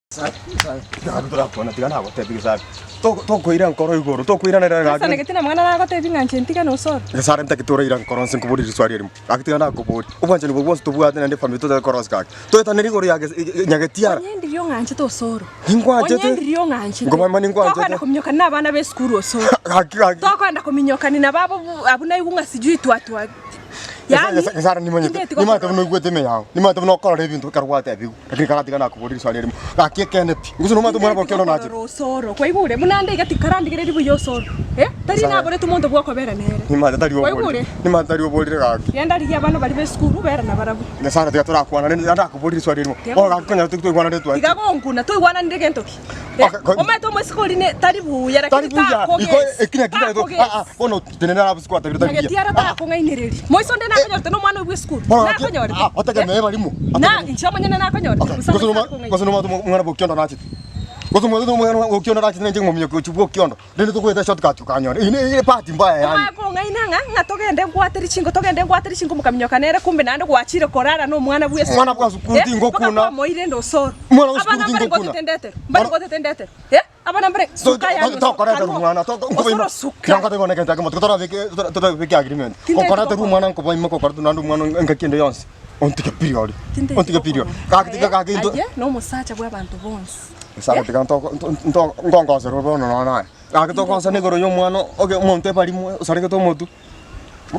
Tiga nagotebia Gesare, tokoira enkoro igoro, tokoiranera gaki. Sasa nigeti na mwana nagotebia ng'a inche ntigane osoro. Gesare ntaki toraira enkoro nse nkoborie riswali erimo, gaki tiga nakoborie, obwanchani obwo bwonsi tobwate naende efamiri totari korosia gaki, toetanere igoro ya gese nyagetiara. Onye ndiria ong'anchete osoro. Ningwanchete. Onye ndiria ong'anchete. Nkomanya ningwanchete. Tokoenda kominyokani na abana ba esukuru osoro. Gaki gaki. Tokoenda kominyokani nabo abwo abwo naigwe ng'a sijui twatwa yaani Gesare nimanyete, tindeti nimanyete gokorora. buna oigwete ime yao, nimanyete buna okorora ebinto ekero gwatebiwa. Lakini karatiga nakoboria riswali erimo, gaki ekeene pi, gose nomanyete omwana bw'okioro nachete? Korora osoro, kwaigure? Buna ande iga tikarandigereria buya osoro, eh? Tari Sawa. naboretwe monto bw'okobera nere. Nimanyete tari oborire, Kwaigure? nimanyete tari oborire gaki. Genda rigia abana baria b'esukuru, bera nabarabwo. Nyasae tiga torakwana rende nakoboria riswali erimo, Tiga bono gaki konyora toigwananire twaetire. Tiga gonkuna, toigwananire gento ki? Eh, Okay, ko- Omanyete omoiseke oria ne tari buya, Tari lakini buya, iko takogesi. ekina kina Takogesi. ah ah, bono tenena abwo sikwatebire tari buya. Nyagetiara takong'ainereria. Moiso onde nakonyorete nomwana oye bw'esukuru. Bono gaki, Nakonyorete. ah, otegemee barimo. Na inche omonyene nakonyorete. Okay, Gose gose omoiseke noma- akong'aina. gose nomanyete omwana bw'okiondo nachete. Gose omanyete omwana bw'okiondo nachete ninche ng'ominyokia gochia bw'okiondo. Rende togoeta shortcut okanyora. Eyio ne ebahati mbaya yaani. Omanye kong'aina ng'a ng'a togende ngwatere chinko togende ngwatere chinko mokaminyoka nere kumbe naende gwachire korara na omwana bw'esukuru. Omwana bwa sukuru tingokuna. Mpaka kwamoire ende osoro. Omwana bwa sukuru Abana mbare tingokuna. ngotete ndetero. Mbare ngotete ndetero. Eh? Abana mbare suka yaani osoro. Tokoreta Karwo. omwana Osoro suka. Tiga ngotebi egento ekemo tiga torabeke torabeke agreement. Tinteti Gokoreta gokora. omwana nkoboima gokoreta naende omwana engaki ende yonsi. Ontige period. Tinteti Ontige period. gokora. Gaki tiga gaki into Aye nomosacha bw'abanto bonsi. Nyasae tiga nkongoserwe bono nonya naye. Gaki tokonsana igoro ya omwana oge omonto ebarimo osaregete omotwe.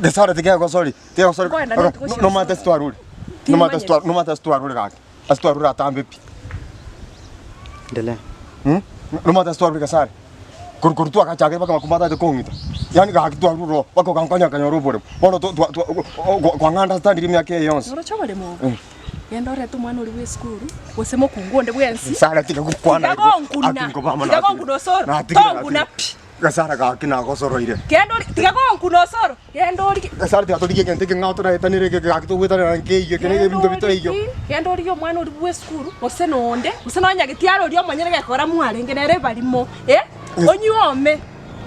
Gesare tiga egosori, tiga egosori Nkoenda neti gochia nomanyete ase twarure, nomanyete ase twa nomanyete ase twarure gaki, ase twarure atambe pi. Endelea. Nomanyete ase twarure Gesare, korwa korwa twagachakire mpaka makumba atagete kong'ita, yaani gaki twarure ororo mpaka ogankonya nkanyora oboremo. Bono to twa twa kwang'anda ase tandire emiaka eye yonsi. Oroche oboremo obo? Genda orete omwana oria bw'esukuru, gose mokungu onde bwensi. Gesare tiga gokwana Tiga igo. gonkuna, Ati nkobama tiga natire. gonkuna osoro, Natigire, tonkuna natigire. pi. Gesare gaki nagosoroire. Genda ori, tiga gonkuna osoro, genda origie. Gesare tiga torigie egento ekeng'ao toraetanere eke gaki togoetanera nkeiyo eke Genda ebinto bitaiyo. origie, genda origie omwana oria bw'esukuru, gose nonde, gose nonya getiara oria omonyene gekogera mwarenge nere ebarimo, eh, onyuome.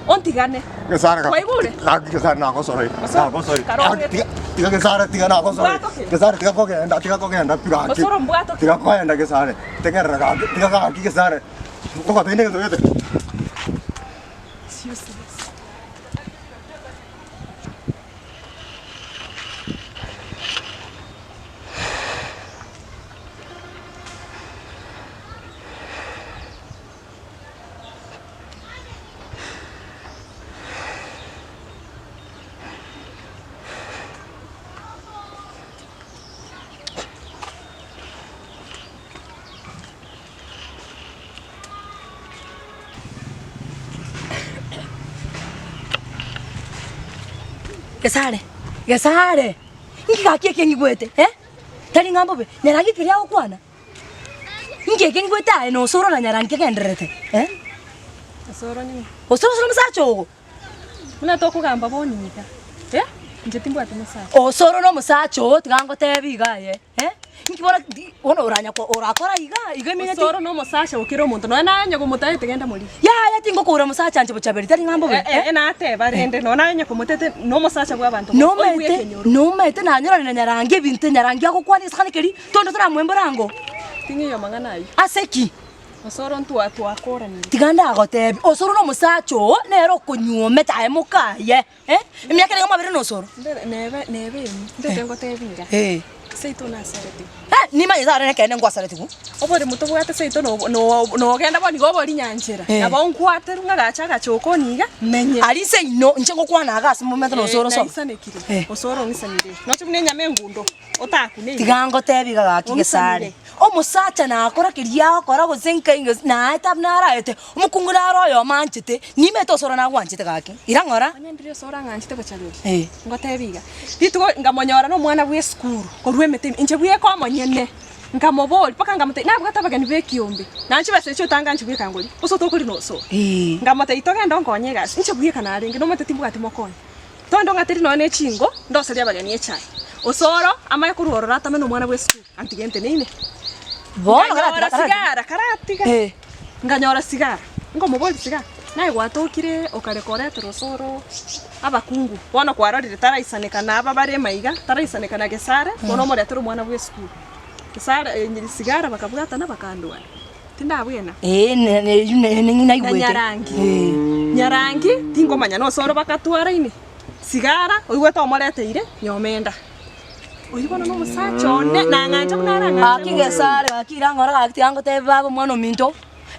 Ontigane. Gesare ga- Kwaigure? Gaki Gesare nagosoroire. Osoro, Nagosoroire. kare Gaki ogete. tiga tiga Gesare tiga nagosoroire. Mbwatoke. Gesare tiga kogenda tiga kogenda pi gaki. Osoro mbwatoke. Tiga kogenda Gesare. Tegerera gaki tiga gaki Gesare. Ngogotebi negento gete. It's useless. Gesare, Gesare, inki gaki eke ngigwete eh? Tari ng'a mbobe, nyarangi keria agokwana. Inki eke ngigwete aye na osoro na nyarangi kegendererete eh? Osoro ning'o? Osoro osoro omosacha ogo. Buna tokogamba bono iga, eh, inche timbwati mosacha. Osoro na omosacha oo tiga ngotebi iga aye eh? Inki bono ti bono oranya orakora iga iga emineti. Osoro na omosacha okere omonto nonya naye onye komotagete genda morigie. Yaya tingokoura mosacha inche bochaberi tari ng'a mbobe eh? Eh, nateba rende nonya naye onye komotete na omosacha bw'abanto bonsi, oigwe Nomaete ekenyoro. nomaete nanyorane na nyarangi ebinto nyarangi agokwana esakane keria Tonto toramoembore ango? Ting'eiyo amang'ana ayio. Ase ki? Osoro ntwa twakoranire. Tiga ndagotebi, osoro nomosacha oo nere okonyuomete aye mokaye, eh? Emiaka ere mwabere nosoro? Ndere nebe nebe emi, ndete ngotebi iga. Eh. Seito naseretigwe. Eh, nimanye sare nekeene ngwasaretigwe. Oboremo tobwate seito no no nogenda bono iga obori nyanchera. Eh. Nabo nkwaterwa ng'a gacha agacha okoni iga, menye. Aria seino, inche ngokwana iga ase momento nosoro sobo. Naisanekire, Eh. osoro ong'isanire. Noche buna enyama engundo. Otakune iga. Tiga ngotebi iga gaki gesare, omosacha nakora keria agokora gose nkai gose naete abwo naraete, omokungu naro oyomo anchete, nimete osoro nagwanchete gaki, ira ng'ora. Onye ndire osoro ang'anchete gochaberi, Eh. ngotebi iga, rituko nkamonyora na omwana bwa esukuru korwa emete ime, inche bweka omonyene, nkamoboria mpaka nkamotebia nabwate abageni ba ekiombe, nainche chibesa echio otanga inche bweka ngoria, gose otokori na osoro. Eh. Nkamotebia togende onkonye egasi, inche bweka narenge nomanyete timbwati mokonye. Toende ong'ateri nonya ne chingo, ndoserie abageni echae. Osoro amanye korwa ororo atame nomwana bw'esukuru, antige nteneine. Bono Nkanyora karatiga karatiga. sigara, karatiga. Eh. Nkanyora sigara, nkomoboria sigara, naye gwatokire okareka oretera osoro abakungu, bono kwarorire taraisaneka na aba bare maiga, taraisaneka na gesare, bono omoretere omwana bw'esukuru. Gesare sigara bakabwatana bakandwania. Tindabwena. Ee, ne- ne- eyio ne- ne- Na naigwete. Nyarangi. Ee. Nyarangi, tingomanya nosoro bakatwaraine. Sigara, oigwete omoreteire, nyomenda. Oyio bono nomosacha one, nang'ancha buna arang'anche Gaki gesare, gaki irang'ora gaki tiga ngotebie baba omwana ominto,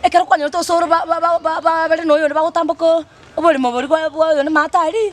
ekero kwanyorete osoro ba- ba- ba- ba- babere na oyonde bagotamboka oboremo boria bwa bwa oyonde maate aria,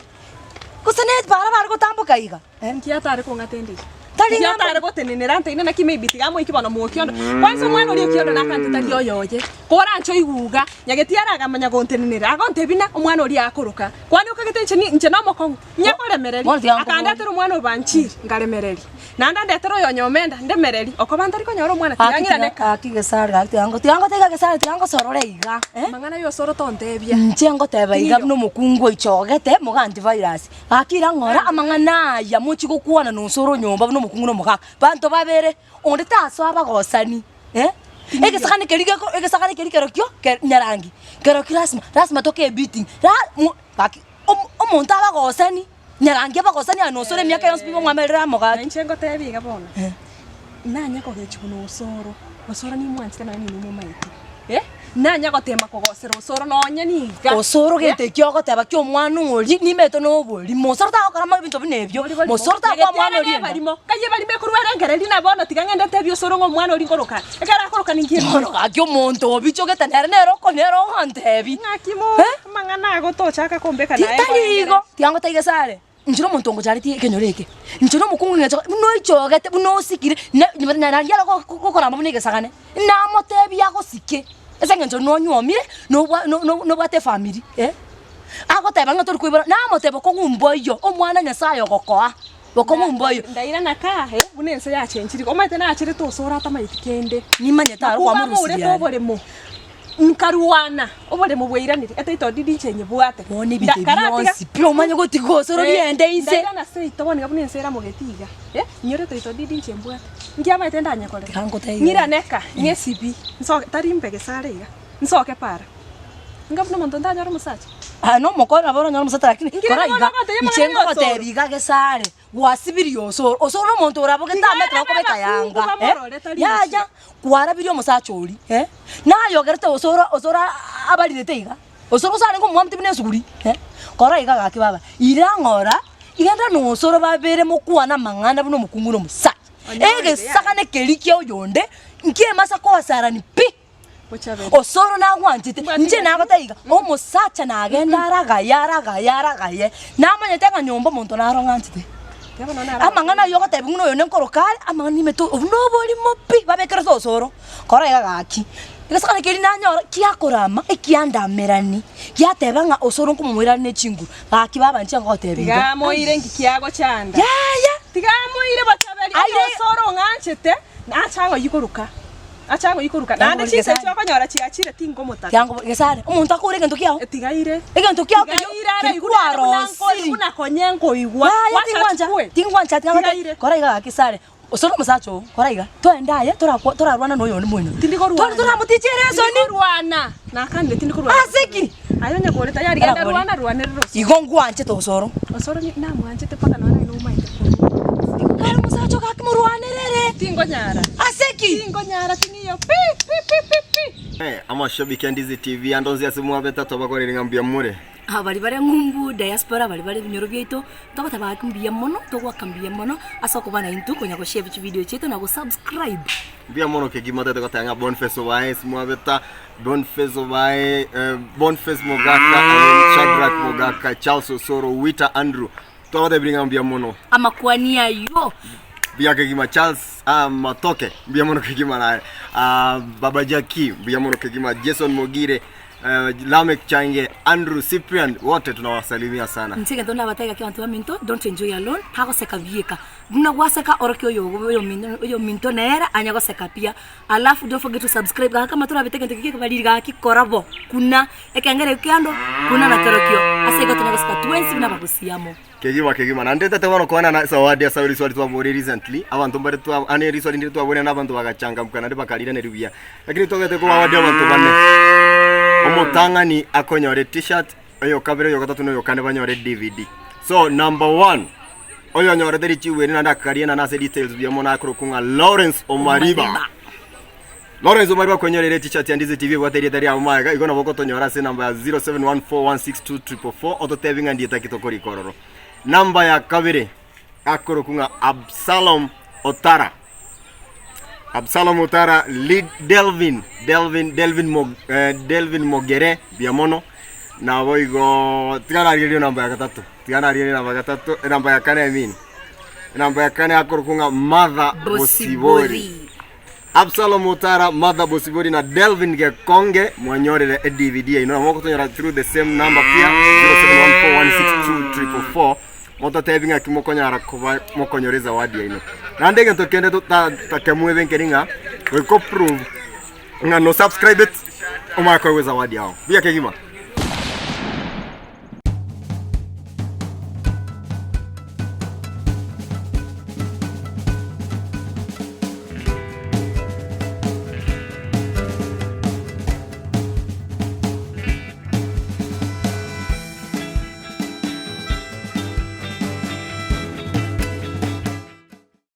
gose ne bara bare gotamboka iga. Nki atare kong'ata endiga? Tari Nki ng'a- atare gotenenera nteine naki maybe tiga amoikie bono mokiondo. Kwanza omwana oria okiondo nakante tari oyoye. Koranche oiguga, nyageti aragamanya gontenenera, agontebia buna omwana oria akoroka. Kwani okagete inche ni inche nomokong'u? Nyakoremereria. Bono tiga nkoborie. Akandetera omwana o Banchiri, nkaremereria. Naende andetera oyo Nyomenda, ndemererie. Okoba ntari konyora omwana tiga Gaki ng'irane tiga ka. gaki gesare gaki tiga ngo tiga ngotebia gesare tiga ngosorore iga eh. Amang'ana ya osoro tontebia. Inche ngoteba iga Tiyo. buna omokungu oichogete moga antivirus. Gaki ira ng'ora amang'ana aya mochie gokwana nonsi ore onyomba buna omokungu na omogaka. Banto babere, onde tasoa abagosani eh, egesagane keria geko egesagane keria kerokio ke nyarangi, kerokio lasima lasima toke ebeating ra mo gaki omo omonto abagosani, nyarangi abagosani aye nonsi ore emiaka yonsi pi omwamerere amo Na gaki. inche ngotebi iga bono, nanye kogechigwa na osoro, osoro nimwanchete nonya ninwe momaete. Eh, nanya gotema kogosera osoro nonye niga. Osoro gento ekio ogoteba kia omwana oria nimeto na oborimo, osoro tagokora mo ebinto buna ebio, mosoro takoa mwana oria enda. Barimo, kayie barimo ekorwa erengereria na bono tiga ng'ende ntebie osoro ng'a omwana oria nkoroka are. Ekero akoroka ninki Bono gaki omonto obichogete nere nere oko nere ogontebi. Ng'aki mo, Eh? amang'ana ago tochaka kombeka naye Tari igo, tiga ngotebi gesare. Inche nomonto ongocharetie ekenyoro eke, inche nomokungu ng'encho buna oichogete, buna osikire, na naria aro gokorama buna egesagane, namotebia agosike ase eng'encho nonywomire, nobwa no- no- nobwate efamiri eh. Agoteba ng'a tori koibora, namotebia bokong'u mboiyo, omwana Nyasaye ogokoa, bokong'u mboiyo. Ndairana kaa, eh, buna ense yachenchire igo, omanyete nacherete osoro atamaeti kende. Nimanyete aro Makuba kwamorusirie amourete are. oboremo, nkarwana, oboremo bwairanire, etitle deed inche nyebwate. Bono ebinto ebi Nda- karatiga- bionsi pi omanye gotiga osoro riende inse. Ndairana seito bono iga buna ense eramogeti iga, eh, inyore etitle deed inche mbwate. Nki amaete ndanyekorere? Tiga ngotebie. Ng'irane ka, ng'esibi, nsoke, tari mbe gesare iga, nsoke para. Inga buna omonto ntanyore omosacha. Aye nomokori nabo oranyore omosacha lakini Inki kora bono iga, ogotebia inche amang'ana ya osoro? ngogotebi iga gesare, gwasibirie osoro, osoro nomonto orabogete Tiga amaicho arabe akobeka abakungu yanga eh, bamorore tari yaya, inche. kwarabirie omosacha oria eh, naye ogerete osoro osoro abarirete iga, osoro gose arenge omomwamti buna esuguri eh, kora iga gaki baba, ira ng'ora, genda na osoro babere mokwane amang'ana buna omokungu na omosacha, Onyorire egesagane keria kia oyonde, nkiemasa koasarani pi. Osoro nagwanchete, inche nagotebia iga, omosacha nagende aragaye aragaye aragaye, namanyete ng'a nyomba omonto naro ng'anchete. Amang'ana ayio ogotebiwa buna oyo nenkoroka are, amang'ana nimete obwo na oborimo pi, babekerete osoro, kora iga gaki. Egesakane keria nanyora kiakorama ekiandamerani, giateba ng'a osoro nkomomoirania ne chinguru, gaki baba inche ngogotebia iga. Tiga amoire nki kiagochanda. Yaya! Tiga amoire bochaberi, onye Aire- osoro ong'anchete, nache ang'oyie koruka. Acha goikoruka, naende chinsa echio okonyora chiachire tingomotaka. Tiango gesare, omonto akore egento kiao. Tigaire. Egento kiao kerio Tigaire ara keria igwe naende buna nkori, kwarosiri. buna konye nkoigwa. Yaya Wacha tingwancha, achukue. tingwancha tiga Tigaire. kora iga gaki sare. Osore omosacha oo, kora iga, toende aye torakwa torarwana na oyonde moino. Tindi korwana. Twari toramotichere esoni. Tindikorwana. Nakanire tindikorwana. Ase ki? Aye onye kore tayari genda Arakore. rwana rwanerera osoro. Igo ngwanchete osoro. Osoro ni namwanchete mpaka nonya naye nomaete korwa. Kare omosacha oo gaki morwanerere. Tingonyara. Ase ki? Tingonyara ting'iyo pi pi pi pi pi. Eh, amashabiki a Ndizi TV ande onsi ase mwabete tobakorere ng'a mbuya more. Aba baria bare ng'umbu diaspora baria bare ebinyoro biaito, togoteba gaki mbuya mono, togoaka mbuya mono ase okoba naintwe konya goshare chividio chiaito na gosubscribe. Mbuya mono kegima totete goteba ng'a Boniface Obae ase mwabeta, Boniface Obae, eh, Boniface Mogaka, Irene Shadrack Mogaka, Charles Osoro, Wita Andrew, twabatebirie ng'a mbuya mono. Amakwani ayio. Mbuya kegima Charles ah, Matoke, mbuya mono kegima naye. Ah, Baba Jackie, mbuya mono kegima Jason Mogire, eh, Lamek Change, Andrew Cyprian, wote tunawasalimia sana. Inche egento nabatebie gaki abanto baminto, don't enjoy alone, tagoseka bieka. Buna gwaseka orokia oyo oyominto oyominto nere anya goseka pia. Alafu don't forget to subscribe gaki kama torabete egento ekio kiabariri gaki kora bo, kuna ekengere ekio kiando, kuna na kerokio. Ase igo tonya goseka twensi buna abagusia amo. Kegima kegima naende tete bono koenana zawadi ase riswali twaboria recently abanto mbare twa ane riswali ndire twaboria na abanto bagachangamka naende bakariraneria buya lakini togete kobawadi abanto bane omotang'ani akonyore t-shirt oyo kabere oyo gatato na oyo kane banyore dvd so number one oyonyorete richibu eri naende akarienana ase details buya mono akorokwa ng'a Lawrence Omariba. Omariba. Lawrence Omari bakwenyorere etichati ya Ndizi TV ebwate erieta riabo magega igo nabo okotonyora ase enamba ya 0714162444 ototebi ng'a ndieta ki tokorika ororo. Namba ya kabere akorokwa ng'a Absalom Otara. Absalom Otara Lead Delvin Delvin Delvin Mo, eh, Delvin Mogere mbuya mono naboigo tiga narigererie enamba ya gatato tiga narigererie enamba ya gatato enamba ya kane I mean enamba ya kane akorokwa ng'a Martha Bosibori. Absalom Otara, Martha Bosibori na Delvin Gekonge mwanyorire eDVD yaino nabo mokotonyora through the same number pia 0714162444 mototebi ng'aki mokonyara koba mokonyora ezawadi yaino. Naende egento kende totakemwebe nkeri ng'a goika oprove ng'a no subscribe it omanye koegwa ezawadi yao. Buya kegima.